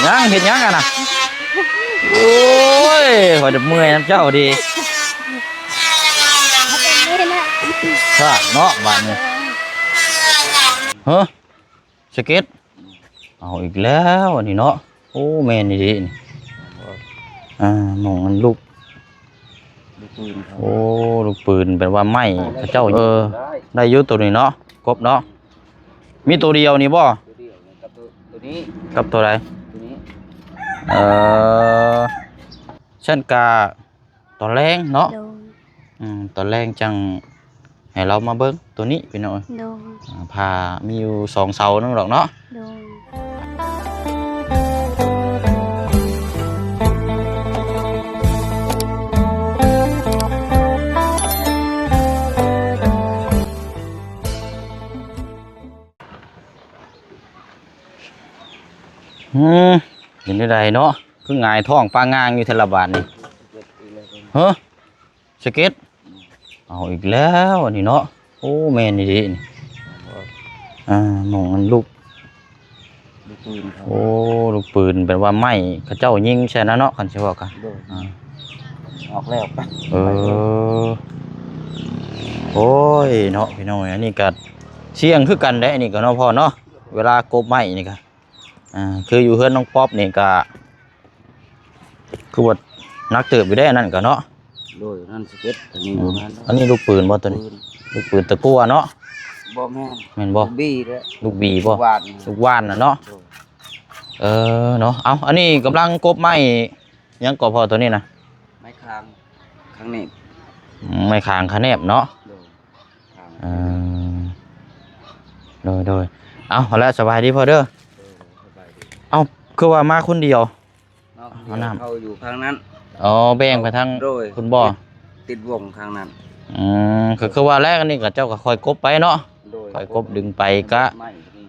ຍັງເຮັດຫຍັງຫັ້ນນະ? ໂອ້ຍ ຂ້ອຍຈະເມື່ອຍນຳເຈົ້າເດ. ຊາດເນາະບາດນີ້. ເຮີ ສະເກັດ ເອົາອີກແລ້ວອັນນີ້ເນາະ. ໂອ້ ແມ່ນອີ່ຫຼີນີ້. ອ່າ ໝ່ອງອັນລູກ ລູກປືນເຂົາ. ໂອ້ ລູກປືນ ແປວ່າໄມ້ເຂົາເຈົ້າ. ເອີ ໄດ້ຢູ່ໂຕນີ້ເນາະ ກົບເນາະ. ມີໂຕດຽວນີ້ບໍ່? ໂຕດຽວກັບໂຕ ໂຕນີ້. ກັບໂຕໃດ? ໂຕນີ້. ເອີ ຊັ້ນກະຕອນແລງເນາະ. ໂດຍ. ອືມ ຕອນແລງຈັ່ງໃຫ້ລາວມາເບິ່ງໂຕນີ້ພີ່ນ້ອງເອີຍ. ໂດຍ. ອ່າ ຜ້າມີຢູ່ສອງເສົານັ້ນດອກເນາະ. ໂດຍ. ອືມ ເປັນຈັ່ງໃດເນາະ ຄືຫງາຍທ້ອງປາງງາງຢູ່ແທ້ລະບາດນີ້. ເຮີ ສະເກັດ ເອົາອີກແລ້ວອັນນີ້ເນາະ. ໂອ້ ແມ່ນອີ່ຫຼີນີ້. ອ່າ ໝ່ອງອັນລູກ ລູກປືນເຂົາ. ໂອ້ ລູກປືນ ແປວ່າໄມ້ເຂົາເຈົ້າຍິງໃສ່ນະເນາະ ຄັນຊິເວົ້າກະ. ໂດຍ. ອ່າ ອອກແລ້ວ. ເອີ ໂອ້ຍເນາະ ພີ່ນ້ອງເອີຍ ອັນນີ້ກະສ່ຽງຄືກັນເດ້ ອັນນີ້ກະເນາະພໍ່ເນາະ. ເວລາກົບໄມ້ນີ້ກະ ອ່າ ຄືຢູ່ເຮືອນນ້ອງປັອບນີ້ກະ ຄືວ່າໜັກເຕີບຢູ່ເດ້ ອັນນັ້ນກະເນາະ. ໂດຍ ນັ້ນສະເກັດ ອັນນີ້ ອືມ ບໍ່ແມ່ນ. ອັນນີ້ລູກປືນບໍ່ໂຕນີ້? ປືນ ລູກປືນຕະກົ່ວເນາະ. ບໍ່ແມ່ນ. ແມ່ນບໍ່? ລູກບີເດ້. ລູກບີບໍ່? ລູກຫວ່ານ. ລູກຫວ່ານນະເນາະ. ໂດຍ. ເອີ ເນາະ ເອົາ ອັນນີ້ກຳລັງກົບໄມ້ຫຍັງກໍພໍ່ໂຕນີ້ນະ? ໄມ້ຄາງ ຄາງແໜບ. ອືມ ໄມ້ຄາງຄາແໜບເນາະ. ໂດຍ. ເອີ ໂດຍໆ ເອົາ ເອົາລະ ສະບາຍດີພໍ່ເດີ. ເອີ ສະບາຍດີ. ເອົ້າ ຄືວ່າມາຄົນດຽວ? ມາຄົນດຽວ. ເອົານ້ຳ ເຂົາຢູ່ຂ້າງນັ້ນ. ອໍ ແບ່ງໄປທາງ ໂດຍ ພຸ້ນບໍ່? ຕິດ ຕິດວົງຂ້າງນັ້ນ. ອືມ ຄື ຄືວ່າແລ້ວ ອັນນີ້ກໍເຈົ້າກໍຄ່ອຍກົບໄປເນາະ. ໂດຍ. ຄ່ອຍກົບດຶງໄປກະ ໄມ້ນີ້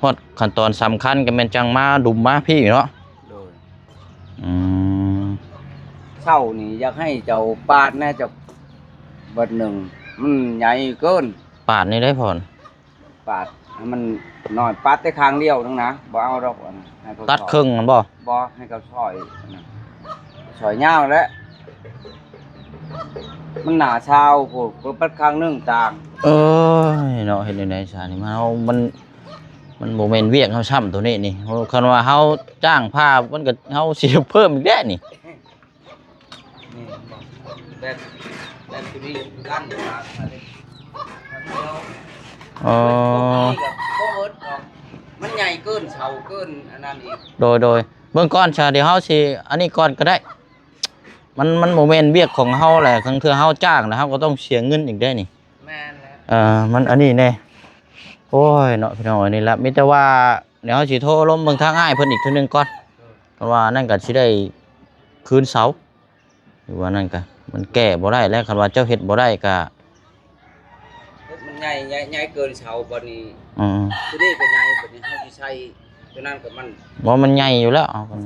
ຮອດຂັ້ນຕອນສຳຄັນກໍແມ່ນຈັ່ງມາດຸມມາພີ້ເນາະ. ໂດຍ. ອືມ ເສົານີ້ຢາກໃຫ້ເຈົ້າປາດແດ່ ຈັກບາດໜຶ່ງ ມັນໃຫຍ່ເກີນ. ປາດນີ້ໄດ້ພໍ່? ປາດໃຫ້ມັນໜ້ອຍ ປາດແຕ່ຂ້າງດຽວໜຶ່ງນະ ບໍ່ເອົາດອກ ອັນນັ້ນໃຫ້ເຂົາ ຕັດເຄິ່ງຫັ້ນບໍ່? ບໍ່ ໃຫ້ເຂົາຊອຍ ອັນນັ້ນ ຊອຍຍາວແຫຼະ ມັນໜ້າຊາວພຸ້ນ ເປີດປັດຂ້າງໜຶ່ງຕ່າງ. ເອີຍເນາະ ເຮັດແນວໃດຊະນີ້ ເຮົາ ມັນ ມັນບໍ່ແມ່ນວຽກເຮົາຊ້ຳໂຕນີ້ນີ້ ຄັນວ່າເຮົາຈ້າງຜ່າ ມັນກໍ ເຮົາຊິເພີ່ມອີກແດ່ນີ້. ນີ້ ແບບ ແບບໂຕນີ້ຄືກັນ ເອີ ບໍ່ເບິດດອກ ມັນໃຫຍ່ເກີນ ເສົາເກີນອັນນັ້ນອີກ. ໂດຍ ໂດຍ ເບິ່ງກ່ອນຊະ ດຽວເຮົາຊິອັນນີ້ກ່ອນກໍໄດ້ ມັນ ມັນບໍ່ແມ່ນວຽກຂອງເຮົາແຫຼະ ຄັນເທື່ອເຮົາຈ້າງແລ້ວ ເຮົາກໍຕ້ອງເສຍເງິນອີກເດ້ນີ້. ແມ່ນແລ້ວ ເອີ ມັນອັນນີ້ແດ່ ໂອ້ຍເນາະ ພີ່ນ້ອງເອີຍ ນີ້ລະ ມີແຕ່ວ່າດຽວເຮົາຊິໂທລົມເບິ່ງທາງອ້າຍເພິ່ນອີກເທື່ອໜຶ່ງກ່ອນ ເອີ ເພາະວ່ານັ້ນກໍຊິໄດ້ຄືນເສົາ ຫຼືວ່ານັ້ນກະ ມັນແກ້ບໍ່ໄດ້ແລ້ວ ຄັນວ່າເຈົ້າເຮັດບໍ່ໄດ້ກະ ມັນໃຫຍ່ ໃຫຍ່ ໃຫຍ່ເກີນເສົາ ບັດນີ້ ອືມ ໂຕນີ້ກໍໃຫຍ່ ບັດນີ້ເຮົາຊິໃສ່ໂຕນັ້ນກໍມັນ ບໍ່ ມັນໃຫຍ່ຢູ່ແລ້ວ ເອົາ ເອົາ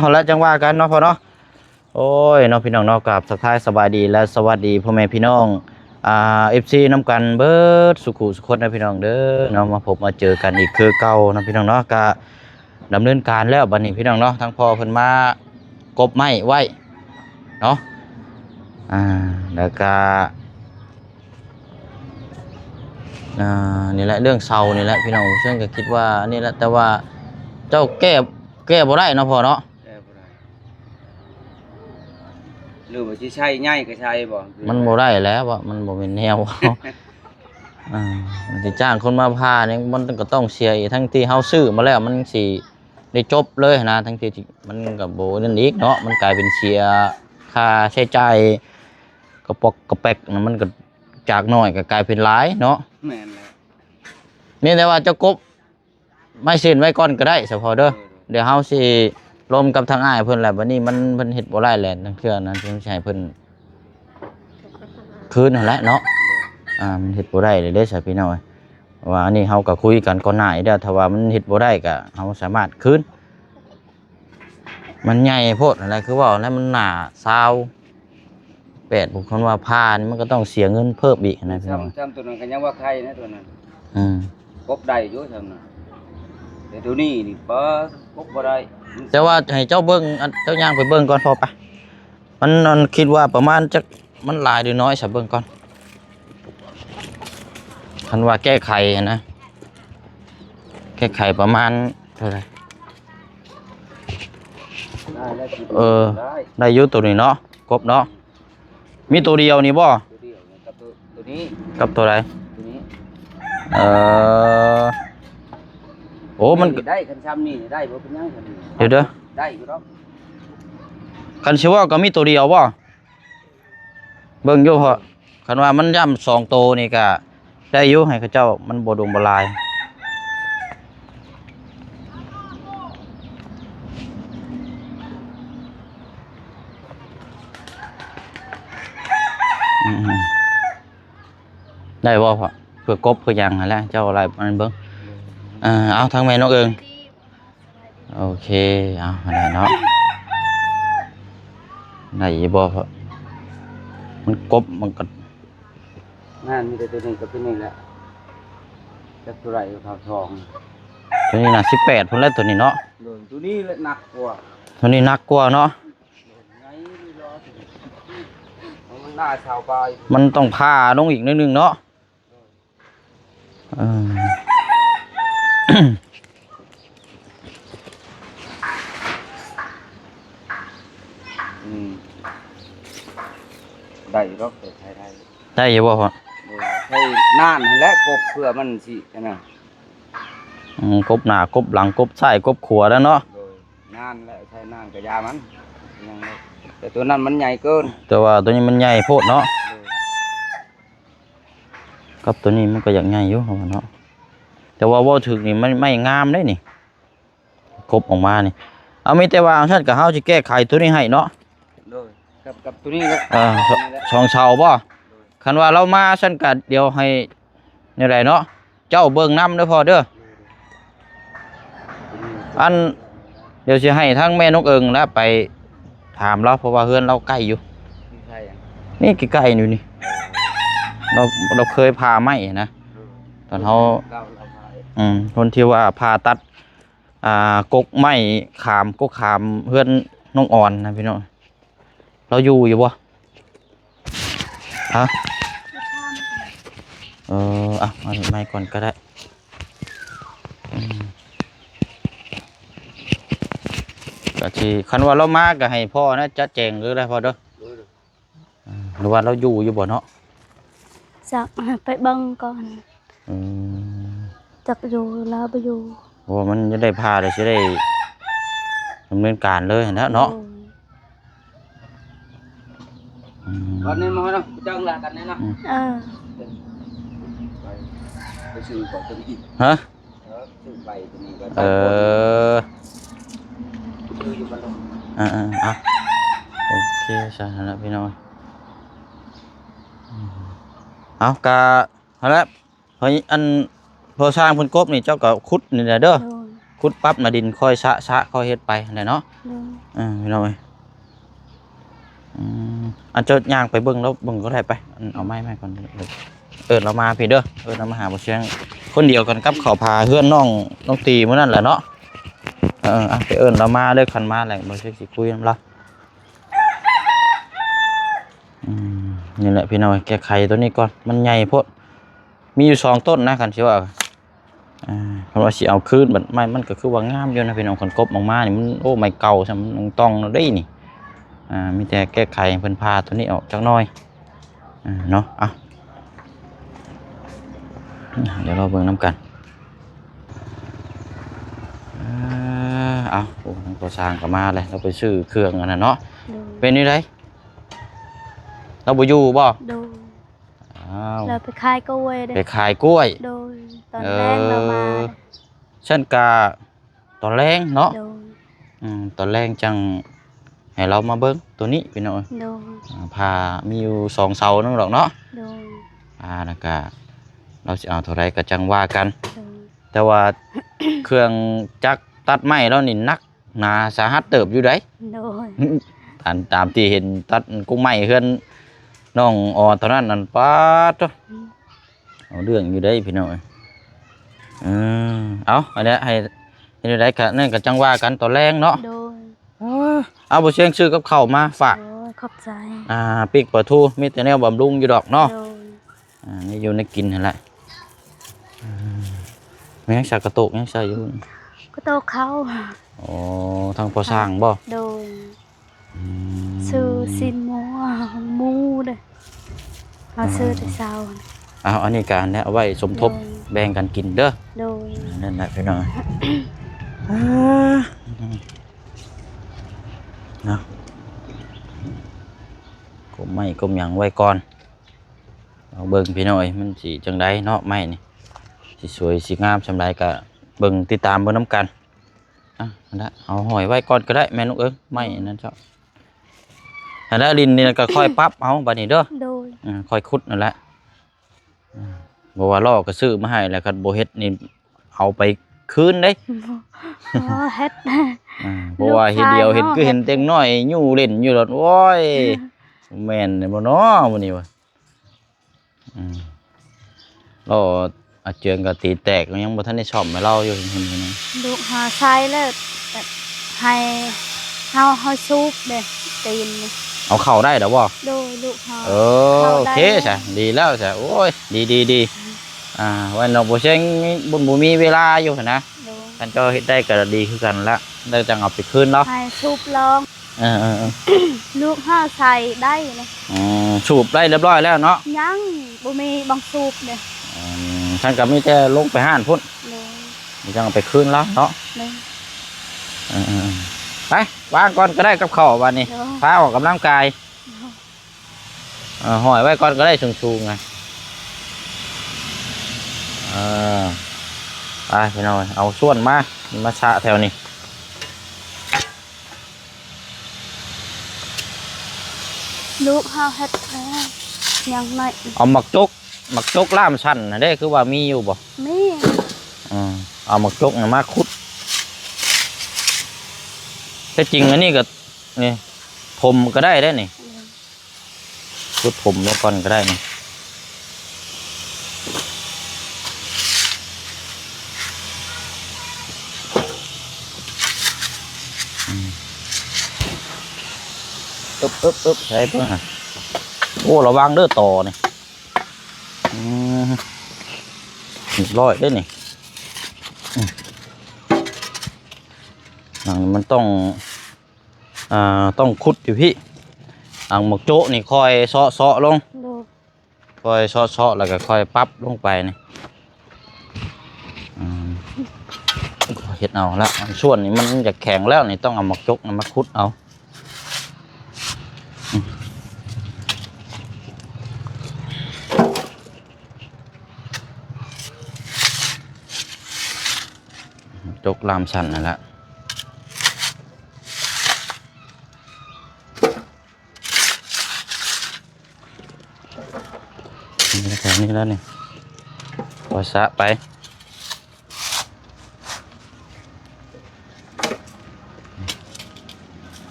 ເອົາລະ ຈັ່ງວ່າກັນເນາະພໍ່ເນາະ. ໂອ້ຍເນາະ ພີ່ນ້ອງເນາະ ກາບທັກທາຍສະບາຍດີ ແລະ ສະຫວັດດີພໍ່ແມ່ພີ່ນ້ອງ ອ່າ ເອັຟຊີ ນຳກັນເບິດສຸຂຸສຸຄົນນະ ພີ່ນ້ອງເດີເນາະ ມາພົບມາເຈີກັນອີກຄືເກົ່າເນາະ ພີ່ນ້ອງເນາະ ກະ ດຳເນີນການແລ້ວບັດນີ້ ພີ່ນ້ອງເນາະ ທາງພໍ່ເພິ່ນມາກົບໄມ້ໄວ້ເນາະ ອ່າ ແລ້ວກະ ອ່າ ນີ້ແຫຼະ ເລື່ອງເສົານີ້ແຫຼະ ພີ່ນ້ອງ ເຊິ່ງກໍຄິດວ່ານີ້ແຫຼະ ແຕ່ວ່າເຈົ້າແກ້ ແກ້ບໍ່ໄດ້ເນາະພໍ່ເນາະ. ແກ້ບໍ່ໄດ້ ຫຼືວ່າຊິໃຊ້ໃຫຍ່ກໍໃຊ້ບໍ່? ມັນບໍ່ໄດ້ແລ້ວ ມັນບໍ່ແມ່ນແນວ ອ່າ ມັນຊິຈ້າງຄົນມາຜ່ານີ້ ມັນກໍຕ້ອງເສຍອີກ ທັງທີ່ເຮົາຊື້ມາແລ້ວ ມັນຊິໄດ້ຈົບເລີຍຫັ້ນນະ ທັງທີ່ມັນກໍບໍ່ນັ້ນອີກເນາະ ມັນກາຍເປັນເສຍຄ່າໃຊ້ຈ່າຍກະປອກກະແປກນະ ມັນກໍຈາກໜ້ອຍກໍກາຍເປັນຫຼາຍເນາະ. ແມ່ນແລ້ວ ມີແຕ່ວ່າເຈົ້າກົບ ໄມ້ເຊັນໄວ້ກ່ອນກໍໄດ້ສະພໍ່ເດີ ໂດຍ ໂດຍ ດຽວເຮົາຊິລົມກັບທາງອ້າຍເພິ່ນແຫຼະ ບັດນີ້ມັນ ເພິ່ນເຮັດບໍ່ໄດ້ແຫຼະ ລາງເທື່ອນັ້ນເພິ່ນຊິໃຫ້ເພິ່ນຄືນຫັ້ນແຫຼະເນາະ ອ່າ ມັນເຮັດບໍ່ໄດ້ເລີຍເດ້ສະພີ່ນ້ອງເອີຍ ວ່າອັນນີ້ເຮົາກໍຄຸຍກັນກ່ອນໜ້າຢູ່ແລ້ວ ຖ້າວ່າມັນເຮັດບໍ່ໄດ້ກໍເຮົາສາມາດຄືນ ມັນໃຫຍ່ໂພດຫັ້ນແຫຼະ ຄືເວົ້າແລ້ວມັນໜ້າຊາວ ແປດ ບາງຄົນວ່າຜ່ານີ້ມັນກໍຕ້ອງເສຍເງິນເພີ່ມອີກນະ ພີ່ນ້ອງ ຊ້ຳ ຊ້ຳໂຕນັ້ນກໍຍັງວ່າໄຄນະໂຕນັ້ນ ອືມ ກົບໄດ້ຢູ່ຊ້ຳນະ ໂຕນີ້ນີ້ ບໍ່ ກົບບໍ່ໄດ້. ແຕ່ວ່າໃຫ້ເຈົ້າເບິ່ງ ອັນ ເຈົ້າຍ່າງໄປເບິ່ງກ່ອນ ພໍໄປ. ມັນ ມັນຄິດວ່າປະມານຈັກ ມັນຫຼາຍຫຼືນ້ອຍ ສະເບິ່ງກ່ອນ. ຄັນວ່າແກ້ໄຂຫັ້ນນະ ແກ້ໄຂປະມານເທົ່າໃດ? ໄດ້ແລ້ວ ເອີ ໄດ້ ໄດ້ຢູ່ໂຕນີ້ເນາະ ກົບເນາະ. ມີໂຕດຽວນີ້ບໍ່? ໂຕດຽວນີ້ກັບໂຕ ໂຕນີ້ ກັບໂຕໃດ? ໂຕນີ້. ເອີ ໂອ້ ມັນ ໄດ້ ຄັນຊ່ຳນີ້ໄດ້ ບໍ່ເປັນຫຍັງ. ດຽວເດີ ໄດ້ຢູ່ດອກ. ຄັນຊິເວົ້າກໍມີໂຕດຽວບໍ່? ເບິ່ງຢູ່ ເພາະຄັນວ່າມັນຢ້ຳສອງໂຕນີ້ກະໄດ້ຢູ່ ໃຫ້ເຂົາເຈົ້າ ມັນບໍ່ດົງບໍ່ຫຼາຍ. ອືມ ໄດ້ບໍ່ພໍ່? ເພື່ອກົບເພື່ອຫຍັງຫັ້ນແຫຼະ ເຈົ້າໄລ່ມັນເບິ່ງ. ເອີ ເອົາ ທາງແມ່ນ້ອງເອີງ. ໂອເຄ ເອົາ ໄດ້ເນາະ ໄດ້ຢູ່ບໍ່? ເພາະມັນກົບ ມັນກໍ ນັ້ນ ມີແຕ່ໂຕນີ້ກັບໂຕນີ້ແຫຼະ ຈັກໂຕໃດເຂົາສອງ. ໂຕນີ້ໜັກສິບແປດພຸ້ນແຫຼະ ໂຕນີ້ເນາະ. ໂດຍ ໂຕນີ້ແຫຼະໜັກກວ່າ ໂຕນີ້ໜັກກວ່າເນາະ. ໃຫຍ່ເລີຍ ມັນໜ້າຊາວປາຍ ມັນຕ້ອງຜ່າລົງອີກໜ້ອຍໜຶ່ງເນາະ. ເອີ ອືມ ໄດ້ຢູ່ດອກ ແຕ່ໃຊ້ໄດ້ ໄດ້ຢູ່ບໍ່ພໍ່? ໂດຍ ໃຊ້ນານຫັ້ນແຫຼະ ກົບເພື່ອມັນຊິອັນນັ້ນ. ອືມ ກົບໜ້າ ກົບຫຼັງ ກົບຊ້າຍ ກົບຂວາແລ້ວເນາະ. ໂດຍ ນານແຫຼະ ໃຊ້ນານກະຢາມັນ ຍັງ ແຕ່ໂຕນັ້ນມັນໃຫຍ່ເກີນ ແຕ່ວ່າໂຕນີ້ມັນໃຫຍ່ໂພດເນາະ. ໂດຍ ກັບໂຕນີ້ມັນກໍຢາກໃຫຍ່ຢູ່ເນາະ ແຕ່ວ່າເວົ້າຖືກນີ້ ມັນໄມ້ງາມເດ້ນີ້ ກົບອອກມານີ້. ເອົາ ມີແຕ່ວ່າຊັ້ນກໍເຮົາຊິແກ້ໄຂໂຕນີ້ໃຫ້ເນາະ. ໂດຍ ກັບ ກັບໂຕນີ້ແຫຼະ. ເອີ ສອງເສົາບໍ່? ໂດຍ ຄັນວ່າລາວມາຊັ້ນກໍດຽວໃຫ້ແນວໃດເນາະ ເຈົ້າເບິ່ງນຳເດີພໍ່ເດີ. ອັນ ດຽວຊິໃຫ້ທາງແມ່ນ້ອງເອີງນະໄປຖາມລາວ ເພາະວ່າເຮືອນລາວໃກ້ຢູ່ ນີ້ໃກ້ໆ ຢູ່ນີ້ ລາວ ລາວເຄີຍຜ່າໄມ້ນະ ຕອນເຮົາ ອືມ ຄົນທີ່ວ່າຜ່າຕັດ ອ່າ ກົກໄມ້ຂາມ ກົກຂາມເຮືອນນ້ອງອອນນະພີ່ນ້ອງ. ລາວຢູ່ຢູ່ບໍ່? ຮະ? ເອີ ເອົາ ເອົາໄມ້ກ່ອນກໍໄດ້. ອືມ ກະຊິ ຄັນວ່າລາວມາກະໃຫ້ພໍ່ນະຈັດແຈງເລີຍໄດ້ພໍ່ເດີ. ໂດຍ ເອີ ຫຼືວ່າລາວຢູ່ຢູ່ບໍ່ເນາະ? ຈັກ ໃຫ້ໄປເບິ່ງກ່ອນ. ອືມ ຈັກຢູ່ລາວບໍ່ຢູ່ ເພາະວ່າມັນຈະໄດ້ຜ່າ ແລ້ວຊິໄດ້ດຳເນີນການເລີຍຫັ້ນແຫຼະເນາະ. ໂດຍ ອືມ ວັນນີ້ມາເນາະ ເຈົ້າລາກັນແນ່ເນາະ. ອືມ ເອີ ໄປ ໄປຊື້ຂອງຕົວນີ້ອີກ ຮະ? ເອີ ຊື້ໄປຕົວນີ້ກໍ ເອີ ຊື້ຢູ່ບ້ານ ເອີໆ ເອົາ ໂອເຄຊະ ຫັ້ນລະພີ່ນ້ອງ. ອືມ ເອົາ ກະຫັ້ນແຫຼະ ເຮີ້ຍ ອັນ ພໍຊ່າງເພິ່ນກົບນີ້ ເຈົ້າກໍຂຸດນີ້ແຫຼະເດີ ໂດຍ ຂຸດປັບໜ້າດິນ ຄ່ອຍຊະ ຊະ ຄ່ອຍເຮັດໄປຫັ້ນແຫຼະເນາະ. ໂດຍ ເອີ ພີ່ນ້ອງເອີຍ ອືມ ອັນເຈົ້າຍ່າງໄປເບິ່ງລາວເບິ່ງກໍໄດ້ໄປ ອັນ ເອົາໄມ້ ໄມ້ກ່ອນ ເອີ້ນລາວມາພີ້ເດີ ເອີ້ນລາວມາຫາບໍ່ຊຽງ ຄົນດຽວກັນກັບເຂົາພາເຮືອນນ້ອງ ນ້ອງຕີມື້ນັ້ນແຫຼະເນາະ. ເອີ ເອົາ ໄປເອີ້ນລາວມາເດີ ຄັນມາແລ້ວບໍ່ຊຽງຊິຄຸຍນຳລາວ. ອືມ ນີ້ແຫຼະພີ່ນ້ອງ ແກ້ໄຂໂຕນີ້ກ່ອນ ມັນໃຫຍ່ໂພດ ມີຢູ່ສອງຕົ້ນນະ ຄັນຊິວ່າ ອ່າ ເພາະວ່າຊິເອົາຄືນ ບັດໄມ້ມັນກໍຄືວ່າງາມຢູ່ນະພີ່ນ້ອງ ຄັນກົບອອກມານີ້ມັນ ໂອ້ ໄມ້ເກົ່າຊ້ຳ ມັນຕ້ອງເດ້ນີ້. ອ່າ ມີແຕ່ແກ້ໄຂໃຫ້ເພິ່ນຜ່າໂຕນີ້ອອກຈັກໜ້ອຍ ອ່າ ເນາະ. ເອົາ ດຽວເຮົາເບິ່ງນຳກັນ. ເອີ ເອົາ ໂອ້ ທາງພໍ່ຊ່າງກໍມາແລ້ວ ລາວໄປຊື້ເຄື່ອງອັນນັ້ນເນາະ. ໂດຍ ເປັນຈັ່ງໃດ ລາວບໍ່ຢູ່ບໍ່? ໂດຍ ອ້າວ ລາວໄປຂາຍກ້ວຍເດ້ ໄປຂາຍກ້ວຍ. ໂດຍ ຕອນແລງລາວມາ. ເອີ ຊັ້ນກະຕອນແລງເນາະ. ໂດຍ ອືມ ຕອນແລງຈັ່ງໃຫ້ລາວມາເບິ່ງໂຕນີ້ພີ່ນ້ອງເອີຍ. ໂດຍ ອ່າ ຜ້າມີຢູ່ສອງເສົານັ້ນດອກເນາະ. ໂດຍ ອ່າ ແລ້ວກະລາວຊິເອົາເທົ່າໃດກໍຈັ່ງວ່າກັນ. ໂດຍ ແຕ່ວ່າເຄື່ອງຈັກຕັດໄມ້ລາວນີ້ໜັກໜາສາຫັດເຕີບຢູ່ໃດ໋. ໂດຍ ຕາມ ຕາມທີ່ເຫັນຕັດກົກໄມ້ເຮືອນນ້ອງອອນເທົ່ານັ້ນນັ້ນ ປາດໂທ້ ອືມ ເອົາເລື່ອງຢູ່ເດ້ພີ່ນ້ອງເອີຍ. ເອີ ເອົາ ອັນນີ້ໃຫ້ ຈັ່ງໃດກໍນັ້ນກໍຈັ່ງວ່າກັນຕອນແລງເນາະ. ໂດຍ. ເອີ ເອົາ ບໍ່ຊຽງຊື້ກັບເຂົ້າມາຝາກ. ໂດຍ ຂອບໃຈ. ອ່າ ປີກປາທູ ມີແຕ່ແນວບຳລຸງຢູ່ດອກເນາະ. ໂດຍ. ອ່າ ນີ້ຢູ່ໃນກິນຫັ້ນແຫຼະ. ອືມ ແມ່ນຫຍັງ ສາກະໂຕກຫຍັງໃສ່ຢູ່? ກະໂຕກເຂົ້າ. ອໍ ທາງພໍ່ຊ່າງບໍ? ໂດຍ. ອືມ ຊື້ຊີ້ນໝູ ໝູເດ້ ເຮົາຊື້ແຕ່ເຊົ້າ. ເອົາ ອັນນີ້ກະເອົາໄວ້ສົມທົບ ໂດຍ ແບ່ງກັນກິນເດີ. ໂດຍ. ນັ້ນແຫຼະພີ່ນ້ອງເນາະ. ກົມໄມ້ກົມຫຍັງໄວ້ກ່ອນ. ເອົາເບິ່ງພີ່ນ້ອງເອີຍ ມັນຊິຈັ່ງໃດເນາະ ໄມ້ນີ້ ຊິສວຍຊິງາມສ່ຳໃດ ກະເບິ່ງຕິດຕາມເບິ່ງນຳກັນ. ອ່ະ ຫັ້ນລະ ເອົາຫ້ອຍໄວ້ກ່ອນກໍໄດ້ແມ່ລູກເອີຍ ໄມ້ອັນນັ້ນເຈົ້າ. ຫັ້ນລະ ດິນນີ້ກໍຄ່ອຍປັບເອົາບັດນີ້ເດີ. ໂດຍ. ອືມ ຄ່ອຍຂຸດນັ້ນແຫຼະ. ອືມ ບໍ່ວ່າລໍ້ກໍຊື້ມາໃຫ້ແລ້ວ ຄັນບໍ່ເຮັດນີ້ ເອົາໄປຄືນເດ້. ບໍ່ເຮັດ. ອ່າ ເພາະວ່າເຮັດດຽວເຫັນ ຄືເຫັນເດັກນ້ອຍຢູ່ຫຼິ້ນຢູ່ໂລດ. ໂອ້ຍ ແມ່ນບໍ່ນໍມື້ນີ້ວະ. ອືມ ລໍ້ອາເຈືອງກໍຕີນແຕກ ຍັງບໍ່ທັນໄດ້ສ້ອມໃຫ້ລາວຢູ່. ລູກຫາໃສ່ແລ້ວ ໃຫ້ເຮົາ ເຮົາສູບເດ້ ຕີນນີ້. ເອົາເຂົ້າໄດ້ແລ້ວບໍ່? ໂດຍ ລູກເຮົາ. ເອີ ເຂົ້າໄດ້. ໂອເຄຊະ ດີແລ້ວຊະ. ໂອ້ຍ ດີໆໆ. ອ່າ ວ່ານ້ອງບໍ່ເຊງບໍ່ ບໍ່ມີເວລາຢູ່ຫັ້ນນະ. ໂດຍ. ຄັນເຈົ້າເຮັດໄດ້ກໍດີຄືກັນລະ ແລ້ວຈັ່ງເອົາໄປຄືນເນາະ ໃຫ້ສູບລອງ. ເອີໆໆ ລູກເຮົາໃສ່ໄດ້ນະ. ອືມ ສູບໄດ້ຮຽບຮ້ອຍແລ້ວເນາະ? ຍັງ ບໍ່ມີບ່ອນສູບເດ້. ອືມ ຊັ້ນກໍມີແຕ່ລົງໄປຮ້ານພຸ້ນ. ໂດຍ. ຈັ່ງເອົາໄປຄືນລາວເນາະ. ໂດຍ. ເອີໆໆ ໄປວາງກ່ອນກໍໄດ້ກັບເຂົ້າບາດນີ້. ໂດຍ. ພາອອກກຳລັງກາຍ. ໂດຍ. ເອີ ຫ້ອຍໄວ້ກ່ອນກໍໄດ້ ສູງໆນະ. ເອີ ໄປພີ່ນ້ອງ ເອົາສ່ວນມາ ມາຊະແຖວນີ້. ລູກເຮົາເຮັດແລ້ວ ຍັງໜ້ອຍ. ເອົາໝາກຈົກ ໝາກຈົກລ່າມຊັ້ນຫັ້ນເດ້ ຄືວ່າມີຢູ່ບໍ່? ມີ. ເອີ ເອົາໝາກຈົກນະມາຂຸດ. ແທ້ຈິງອັນນີ້ກໍ ນີ້ ຖົມກໍໄດ້ເດ້ນີ້. ອືມ. ຂຸດຖົມໄວ້ກ່ອນກໍໄດ້ນີ້. ອືມ ອຶບໆໆ ໃສ່ເບິ່ງຫາ. ໂອ້ ລະວັງເດີຕໍນີ້. ອືມ ຮຽບຮ້ອຍເດ້ນີ້. ອືມ ອັນນີ້ມັນຕ້ອງ ອ່າ ຕ້ອງຂຸດຢູ່ພີ້. ອັນໝາກໂຈະນີ້ຄ່ອຍເຊາະໆລົງ. ໂດຍ. ຄ່ອຍເຊາະໆ ແລ້ວກໍຄ່ອຍປັບລົງໄປນີ້. ອືມ ເຮັດເອົາລະ ອັນສ່ວນນີ້ມັນຢາກແຂງແລ້ວນີ້ ຕ້ອງເອົາໝາກຈົກນຳມາຂຸດເອົາ. ອືມ ຈົກລ່າມຊັ້ນນັ້ນລະ. ນີ້ແຖວນີ້ແລ້ວນີ້ ກໍສະໄປ.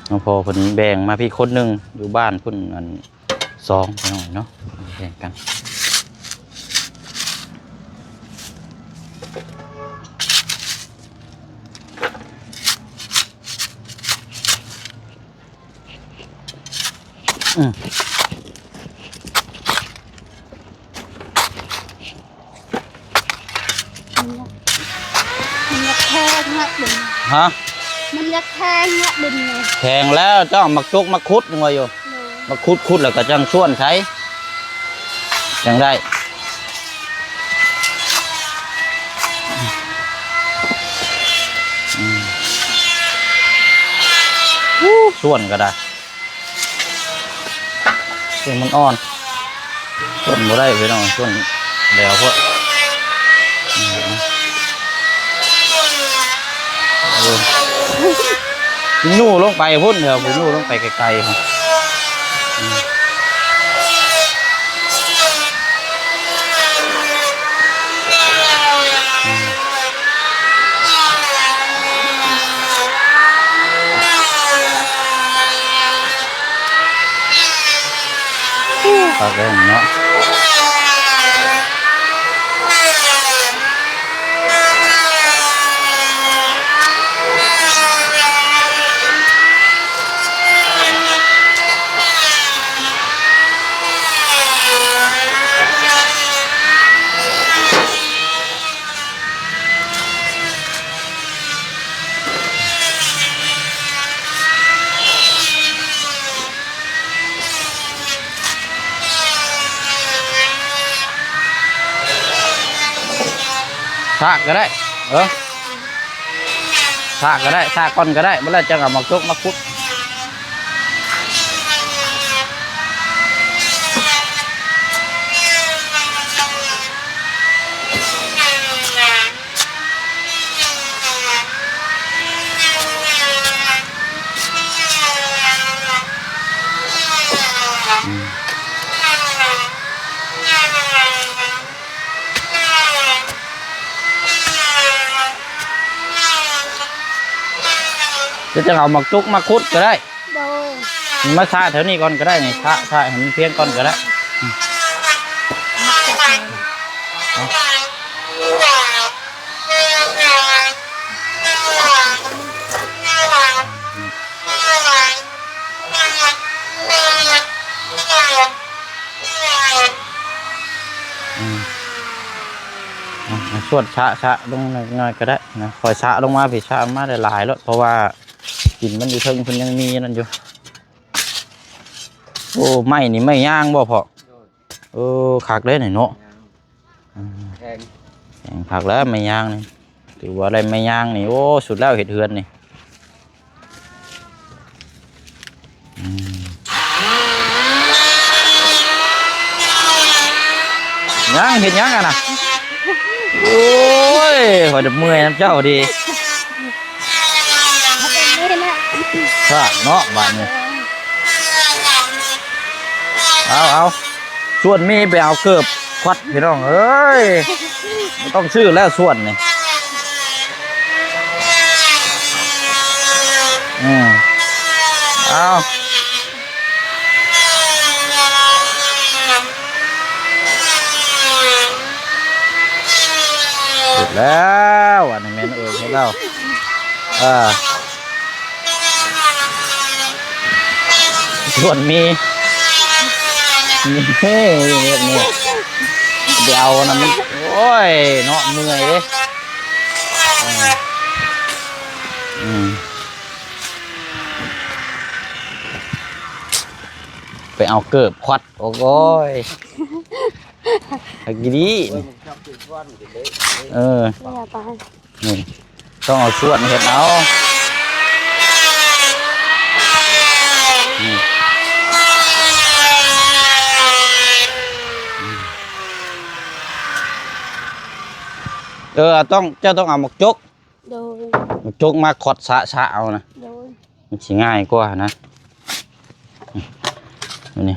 ຫຼວງພໍ່ເພິ່ນແບ່ງມາພີ້ຄົນໜຶ່ງ ຢູ່ບ້ານພຸ້ນ ອັນ ສອງ ພີ່ນ້ອງເນາະ ແບ່ງກັນ. ອືມ ມັນຢາກ ມັນຢາກແຂງນະດິນ. ຮະ? ມັນຢາກແຂງນະດິນນີ້. ແຂງແລ້ວ ເຈົ້າເອົາໝາກຈົກມາຂຸດຍັງວ່າຢູ່. ໂດຍ. ມາຂຸດ ຂຸດແລ້ວກໍຈັ່ງສ່ວນໃສ່ ຈັ່ງໄດ້. ອືມ ອູ້ ສ່ວນກໍໄດ້ ສ່ວນມັນອ່ອນ ສ່ວນບໍ່ໄດ້ພີ່ນ້ອງ ສ່ວນແຫຼວໂພດ. ອືມ ໂອ້ຍ ຍູ້ລົງໄປພຸ້ນເດີ ຍູ້ລົງໄປໄກໆພຸ້ນ. ອືມ ອືມ ຄັກແລ້ວເນາະ. ສາກກໍໄດ້ ເອີ ສາກກໍໄດ້ ສາກກ່ອນກໍໄດ້ ບໍ່ແລ້ວຈັ່ງເອົາໝາກຈົກມາຂຸດ. ຈະ ຈະເອົາໝາກຈົກມາຂຸດກໍໄດ້ ໂດຍ ມາຊະແຖວນີ້ກ່ອນກໍໄດ້ນີ້ ຊະ ຊະໃຫ້ມັນພຽງກ່ອນກໍໄດ້. ອືມ ອືມ ອືມ ອືມ ຊວນຊະ ຊະລົງໜ້ອຍໆກໍໄດ້ນະ ຄ່ອຍຊະລົງມາພີ້ ຊະມາຫຼາຍໆໂລດ ເພາະວ່າ ດິນມັນຢູ່ເທິງ ເພິ່ນຍັງມີອັນນັ້ນຢູ່. ໂອ້ ໄມ້ນີ້ໄມ້ຍາງບໍ່ພໍ່? ໂດຍ ເອີ ຄັກເດ້ນີ້ເນາະ ຍາງ ອືມ ແຂງ ແຂງຄັກແລ້ວໄມ້ຍາງນີ້ ຖືວ່າໄດ້ໄມ້ຍາງນີ້ ໂອ້ ສຸດແລ້ວເຮັດເຮືອນນີ້. ອືມ ຍັງເຮັດຫຍັງຫັ້ນນະ? ໂອ້ຍ ຂ້ອຍເມື່ອຍນຳເຈົ້າເດ ຊາກເນາະບາດນີ້. ເອົາ ເອົາ ສ່ວນມີໄປເອົາເກີບຄວັດ ພີ່ນ້ອງເອີຍ ບໍ່ຕ້ອງຊື້ແລ້ວສ່ວນນີ້. ອືມ ເອົາ ເຮັດແລ້ວ ອັນນີ້ແມ່ນ ເອີ ເຮັດແລ້ວ ເອີ ສ່ວນມີ ນີ້ ນີ້ ນີ້ ດຽວນະ ມັນ ໂອ້ຍ ເນາະ ເມື່ອຍເດ້ ອືມ ອືມ ໄປເອົາເກີບຄວັດ ໂອ້ຍ ໃຫ້ດີ ໂອ້ຍ ມັນຊອບຕິດຄວັນ ເອີ ເອີ ໄປ ນີ້ ຕ້ອງເອົາສ່ວນເຮັດເອົາ ນີ້ ເອີ ຕ້ອງ ເຈົ້າຕ້ອງເອົາໝາກຈົກ ໂດຍ ໝາກຈົກມາຂອດສະ ສະເອົານະ ໂດຍ ມັນຊິງ່າຍກວ່ານະ ນີ້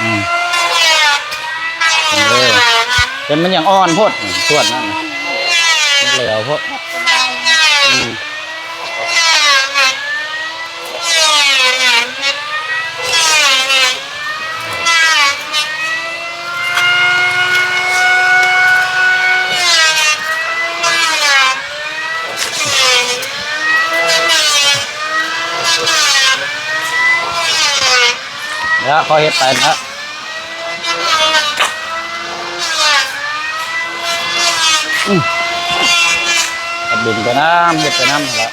ອືມ ເອີ ແຕ່ມັນຍັງອ່ອນໂພດ ສ່ວນນັ້ນນະ ມັນເຫຼືອໂພດ ອືມ. ແລ້ວເຂົາເຮັດໄປນະ ອືມ ເຮັດດິນໄປນຳ ເຮັດໄປນຳຫັ້ນລະ.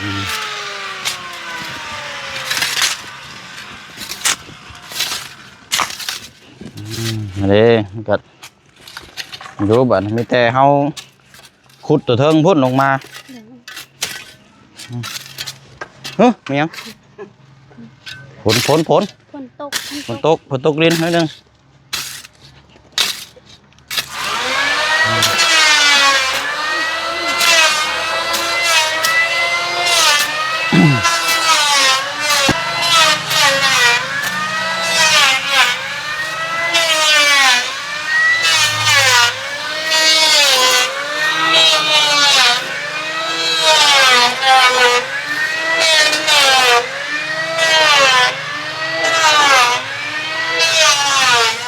ອືມ ເດ້ ມັນກໍ ຢູ່ບາດນີ້ມີແຕ່ເຮົາຂຸດແຕ່ເທິງພຸ້ນລົງມາ. ຮະ ແມ່ນຫຍັງ? ຝົນ ຝົນ ຝົນ ຝົນຕົກ ຝົນຕົກ ຝົນຕົກ ຝົນຕົກດິນໜ້ອຍໜຶ່ງ.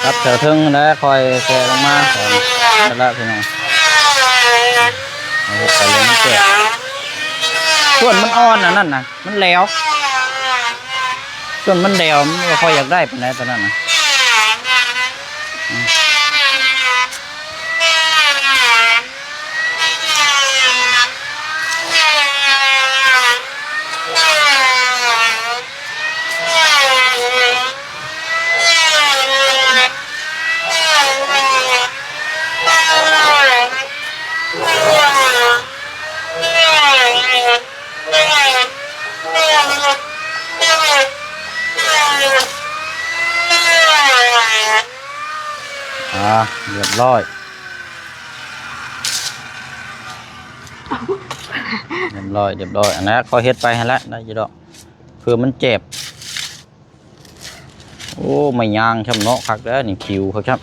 ຄັບແຖວເທິງຫັ້ນແຫຼະ ຄ່ອຍແຊະລົງມາ ແຕ່ລະພີ່ນ້ອງ ເອົາໄປເລີຍ ມັນແຕກ ສ່ວນມັນອ່ອນອັນນັ້ນນະ ມັນແຫຼວ. ຕົ້ນມັນແດວ ມັນບໍ່ຄ່ອຍຢາກໄດ້ປານໃດຕອນນັ້ນນະ. ອ່າ ຮຽບຮ້ອຍ ຮຽບຮ້ອຍ ຮຽບຮ້ອຍ. ອັນນັ້ນຂ້ອຍເຮັດໄປຫັ້ນແຫຼະ ໄດ້ຢູ່ດອກ ເພື່ອມັນເຈັບ. ໂອ້ ໄມ້ຍາງຊ້ຳເນາະ ຄັກແລ້ວນີ້ ຂິວຄັກຊ້ຳ.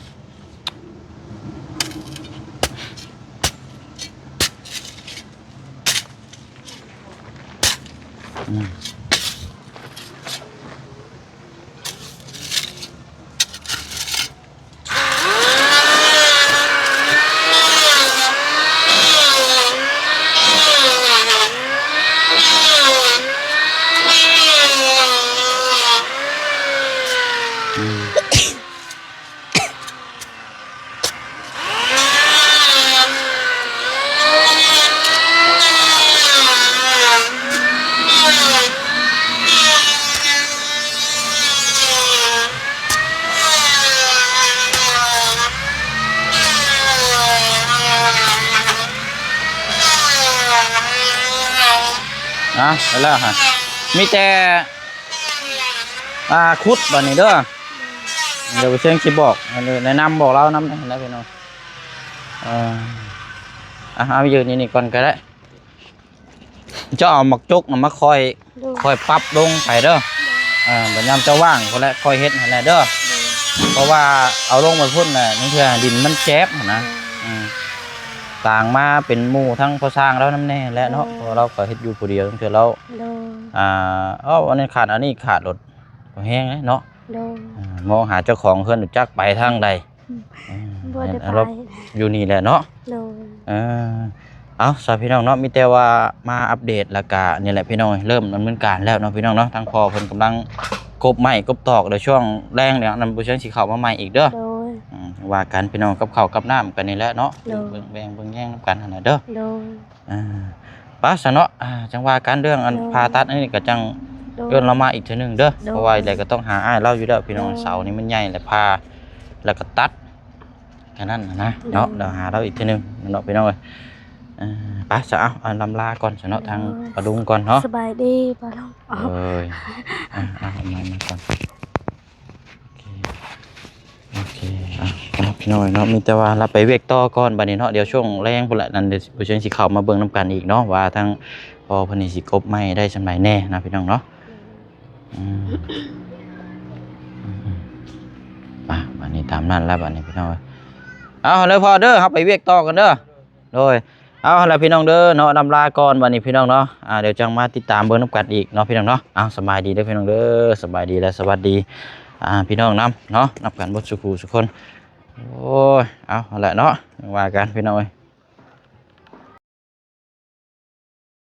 ອືມ ນະ ໄປແລ້ວຮະ ມີແຕ່ ອ່າ ຂຸດບາດນີ້ເດີ. ດຽວໄປເຊີນຊິບອກ ແນະນຳບອກລາວນຳແດ່ນະພີ່ນ້ອງ. ເອີ ອ່າ ເອົາຢືນຢູ່ນີ້ກ່ອນກໍໄດ້. ເຈົ້າເອົາໝາກຈົກນະມາຄ່ອຍ ໂດຍ ຄ່ອຍປັບລົງໄປເດີ. ໂດຍ ເອີ ບັດຍາມເຈົ້າວ່າງພຸ້ນແຫຼະ ຄ່ອຍເຮັດຫັ້ນແຫຼະເດີ. ໂດຍ ເພາະວ່າເອົາລົງໄປພຸ້ນນະ ບາງເທື່ອດິນມັນແຈບຫັ້ນນະ. ໂດຍ ອືມ ຕາງມາເປັນໝູ່ທັງພໍ່ຊ່າງລາວນຳແດ່ແຫຼະເນາະ. ໂດຍ ເພາະວ່າລາວກໍເຮັດຢູ່ຜູ້ດຽວ ບາງເທື່ອລາວ ໂດຍ ອ່າ ເອົາອັນນັ້ນຂາດ ອັນນີ້ຂາດໂລດ ບໍ່ແຮງເນາະ. ໂດຍ ອ່າ ມອງຫາເຈົ້າຂອງເຮືອນ ຈັກໄປທາງໃດ. ອືມ ເອີ ບໍ່ໄດ້ໄປ ຢູ່ນີ້ແຫຼະເນາະ. ໂດຍ ເອີ ເອົາຊະພີ່ນ້ອງເນາະ ມີແຕ່ວ່າມາອັບເດດ ແລ້ວກະນີ້ແຫຼະພີ່ນ້ອງ ເລີ່ມດຳເນີນການແລ້ວເນາະພີ່ນ້ອງເນາະ. ທາງພໍ່ເພິ່ນກຳລັງກົບໄມ້ກົບຕອກ ແລ້ວຊ່ວງແລງນີ້ນຳບໍ່ເຊີງຊິເຂົ້າມາໃໝ່ອີກເດີ. ໂດຍ ອືມ ວ່າກັນພີ່ນ້ອງ ກັບເຂົ້າກັບນ້ຳກັນນີ້ແຫຼະເນາະ. ໂດຍ ເບິ່ງແບ່ງເບິ່ງແຍງນຳກັນຫັ້ນນະເດີ. ໂດຍ ອ່າ ໄປຊະເນາະ ອ່າ ຈັ່ງວ່າກັນເລື່ອງອັນ ໂດຍ ຜ່າຕັດອັນນີ້ກໍຈັ່ງ ໂດຍ ເອີ້ນລາວມາອີກເທື່ອໜຶ່ງເດີ. ໂດຍ ເພາະວ່າໃດກໍຕ້ອງຫາອ້າຍລາວຢູ່ແລ້ວພີ່ນ້ອງ. ໂດຍ ເສົານີ້ມັນໃຫຍ່ແຫຼະ ຜ່າແລ້ວກໍຕັດ ແຄ່ນັ້ນນະ ໂດຍ ເນາະ. ດຽວຫາລາວອີກເທື່ອໜຶ່ງເນາະພີ່ນ້ອງເອີຍ. ອ່າ ໄປຊະ ເອົາ ອຳລາກ່ອນຊະເນາະ ໂດຍ ທາງປ້າລຸງກ່ອນເນາະ. ສະບາຍດີປ້າລຸງ. ໂດຍ ອ່າ ເອົາ ມາ ມາກ່ອນ. ໂອເຄ ໂອເຄ ອ່ະ ພີ່ນ້ອງເນາະ ມີແຕ່ວ່າລາວໄປວຽກຕໍ່ກ່ອນບາດນີ້ເນາະ. ດຽວຊ່ວງແລງພຸ້ນແຫຼະ ນັ້ນ ດຽວເຊີງຊິເຂົ້າມາເບິ່ງນຳກັນອີກເນາະ ວ່າທາງພໍ່ເພິ່ນນີ້ຊິກົບໄມ້ໄດ້ສ່ຳໃດແດ່ນະ ພີ່ນ້ອງເນາະ. ອືມ ອືມ ອືມ ໄປ ບາດນີ້ຕາມນັ້ນລະບາດນີ້ ພີ່ນ້ອງເອີຍ. ເອົາ ເລີຍພໍ່ເດີ ເຮົາໄປວຽກຕໍ່ກັນເດີ. ໂດຍ ເອົາ ຫັ້ນລະພີ່ນ້ອງເດີເນາະ ລຳລາກ່ອນບາດນີ້ ພີ່ນ້ອງເນາະ. ອ່າ ດຽວຈັ່ງມາຕິດຕາມເບິ່ງນຳກັນອີກເນາະ ພີ່ນ້ອງເນາະ. ເອົາ ສະບາຍດີເດີພີ່ນ້ອງເດີ ສະບາຍດີ ແລະ ສະຫວັດດີ ອ່າ ພີ່ນ້ອງນຳເນາະ ນຳກັນເບິດສູ່ຜູ້ສູ່ຄົນ. ໂອ້ຍ ເອົາ ຫັ້ນແຫຼະເນາະ ຈັ່ງວ່າກັນ ພີ່ນ້ອງເອີຍ.